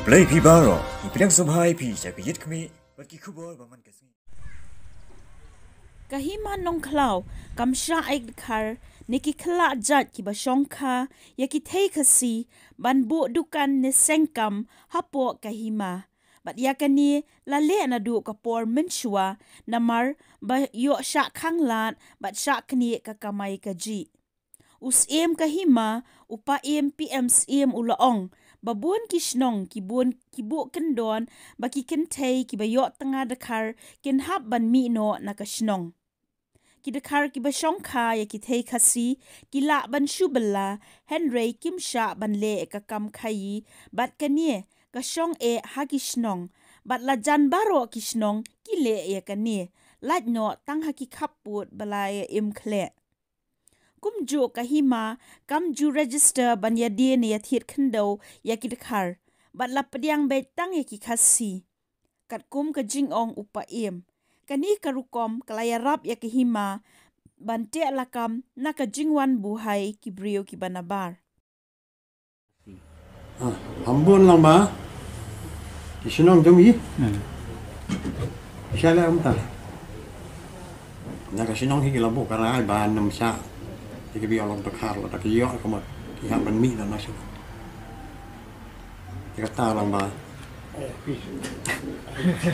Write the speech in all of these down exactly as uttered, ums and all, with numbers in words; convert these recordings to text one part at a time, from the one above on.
Khublei phi baroh, ngi pdiang sngewbha ïa phi sha ka Ïit Khmih bad ki khubor ba man ka sngi. Ka Hima Nongkhlaw kam shah ïa ki dkhar ne ki khlad jait kiba shongkha ïa ki thei Khasi ban buh dukan ne seng kam hapoh ka hima. Bad ïa kane la leh naduh ka por mynshuwa, namar ba ïoh shah khanglad bad shah knieh ka kamai kajih. U Syiem ka hima, u Paiem P M Syiem, u la ong ba bun ki shnong ki bun ki buh kyndon ba ki kynthei kiba ïoh tnga dkhar kin hap ban mih noh na ka shnong. Ki dkhar kiba shongkha ïa ki thei Khasi ki lah ban shu bylla, hynrei kim shah ban leh ka kam khaïi, bad kane ka shong eh ha ki shnong, bad la jan baroh ki shnong ki leh ïa kane, lait noh tang ha ki khappud ba la ïa im khleh. Kumjuh ka hima kam ju register ban ïadie ne ïathied khyndew ïa ki dkhar, bad la pdiang beit tang ïa ki Khasi. Katkum ka jingong u Paiem, kane ka rukom ka la ïarap ïa ka hima ban teh lakam na ka jingwan buhai ki briew kiba nabar. Ah, hambun lang ba ki shnong jong ngi. Hmm. Sha la um ta. Na ka shnong hi ki la buh ka rai ba nam sha. Ki bi ong dkhar la ta ki ïoh ka mot. Ki hap ban mih na na shnong. Ki kata lang ba.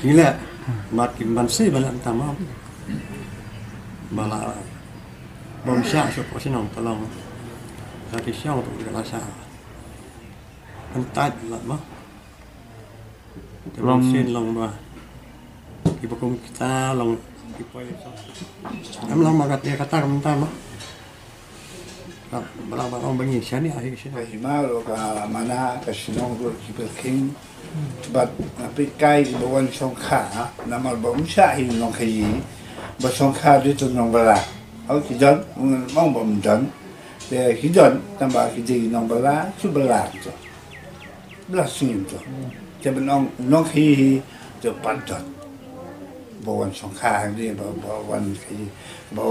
Ki la mat ki ban si ba la tam. Ba la bom sha sha ka shnong ta long. Ta ki shnong tu ka la sha. Kan tat la ma. Te long sin long ba. Ki ba kum kita long ki poi sa. Em long ma kat ya kata kam ta ma. Ka bala ba long ba ngi shani ahi shani. Ka hima ruh ka mana ka shnong ruh ki pyrkhing. Bad na pit kai ki ba wan shongkha namar ba um sha hi nongkhaïi. Ba shongkha dei tu nongbala. Au ki don, um ong ba um don. Te ki don tang ba ki dei nongbala, ki bala tu. Bla sngim tu. Te ban ong nongkhaïi hi tu pat don. Ba wan shongkha hangne ba, ba wan khaïi ba,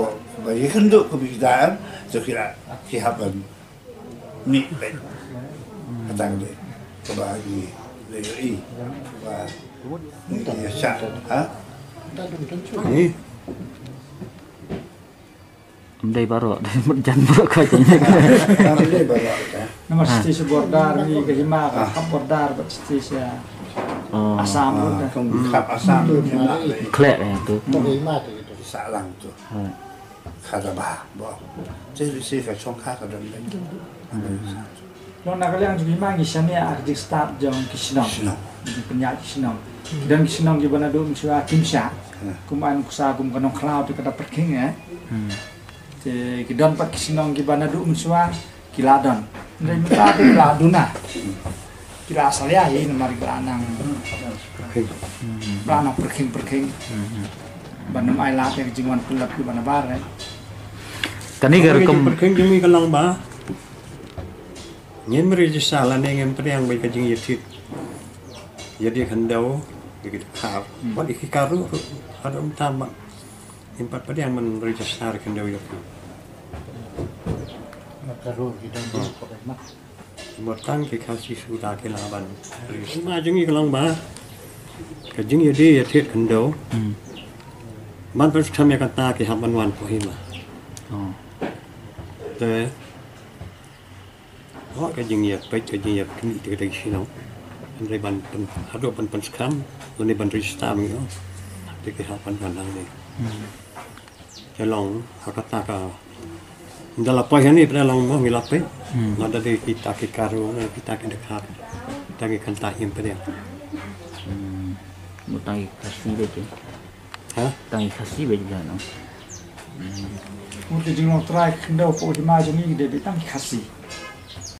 ba ïakynduh ka bikda em tu ki la ki hap ban mih beit. Kata ka dei kaba ngi la ïohi ba ngi ïa shah, ha? Ni. Ym dei baroh, dei mut jan baroh ka jingïa. Ym dei baroh ka. Namar state sha border ni ka hima ka khap border bad state sha Assam ruh da. Kum khap Assam ruh hima. Khleh ïa tu. Kum hima tu. Sah lang tu. Ha. Khadaba ba. Te lehse ka shongkha ka don leh. Long na ka liang jong ngi ma ngi shaniah ha ka jingstad jong ki shnong. Shnong. Ki pynïaid ki shnong. Ki don ki shnong kiba naduh mynshuwa kim shah. Hmm. Kum ai nuksa kum ka Nongkhlaw te ka da pyrkhing eh. Hmm. Te ki don pat ki shnong kiba naduh mynshuwa ki la don. Hynrei mynta te ki la duna. Ki la salia hi namar ki la nang. Pyrkhing. Ki la nang pyrkhing pyrkhing. Hmm. Ban ym ai lad ïa ka jingwan pynlong kiba nabar eh. Kane ka rukom pyrkhing jong ngi ka long ba ngim register lane ngim pdiang bad ka jingïathied. Ïa dei khyndew ïa ki dkhar. Hmm. Bad ïa ki kar ruh ruh haduh mynta ma ngim pat pdiang ban register khyndew ïa ki. Kar ruh ki don. Hmm. Ki mut tang ki Khasi suda ki la ban register. Ma jong ngi ka long ba ka jingïadie ïathied khyndew. Hmm. Ban pynskhem ïa kata ki hap ban wan poi hima. Oh. Te Hooid, ka jingïapeit, ka jingïaknieh te ka dei shnong. Hynrei ban pyn, haduh ban pynskhem, lane ban register mynno. Te ki hap ban wan hangne. Hmm. Te long, ha kata ka. Ynda la poi hangne, pynban long mo ngi la peit. Hmm. Lada dei kita ki Garo, kita ki dkhar. Tang ki kynta im pynban. Hmm. Mo tang ki Khasi dei ki. Ha? Tang ki Khasi beit ki no. Hmm. Mo te jinglong trai khyndew poi hima jong ngi dei beit tang ki Khasi.